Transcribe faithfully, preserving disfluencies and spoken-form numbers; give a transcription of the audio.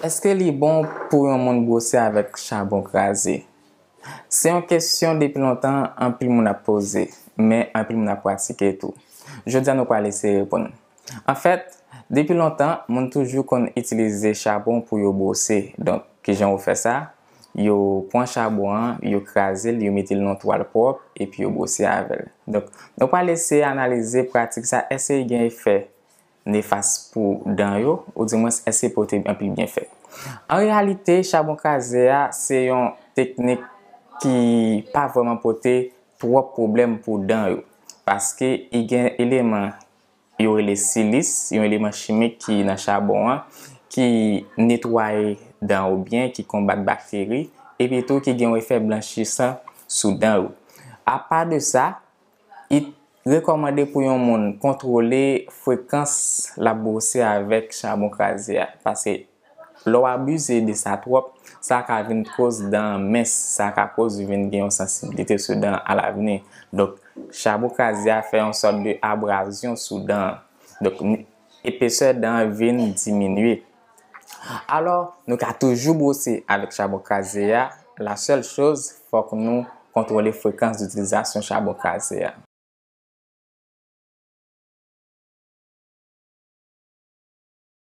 Èske li bon pou yon moun bwose avèk chabon kraze? Se yon kesyon depi lontan anpil moun ap poze, men anpil moun ap pratike tou. Jodi a nou pral eseye reponn. Anfèt, depi lontan, moun toujou konn itilize chabon pou yo bwose. Donk, kijan yo fè sa? Yo pran chabon an, yo kraze l, yo mete l nan twal pwòp, epi yo bwose avè l. Donk, nou pral eseye analize pratik sa, èske li gen efè nefas pou dan yo, oudimwens èske li pote anpil byenfè. An reyalite, chabon kraze a se yon teknik ki pa vrèman pote twòp pwoblèm pou dan yo, paske li gen eleman yo rele silis, yon eleman chimik ki nan chabon an, ki netwaye dan yo byen, ki konbat bakteri, epi tou ki gen yon efè blanchisan sou dan yo. Apa de sa, li rekòmande pou yon moun kontwole frekans l ap bwose avèk chabon kraze a, paske lè w abize de sa twòp, sa ka vin koz dan an mens, sa ka koz ou vin gen yon sansiblite sou dan an alavni. Donk, chabon kraze a fè yon sòt de abrazyon sou dan an. Donk, epesè dan an vin diminye. Alò, nou ka toujou bwose avèk chabon kraze a. La sèl choz, fòk nou kontwole frekans ditilizasyon chabon kraze a.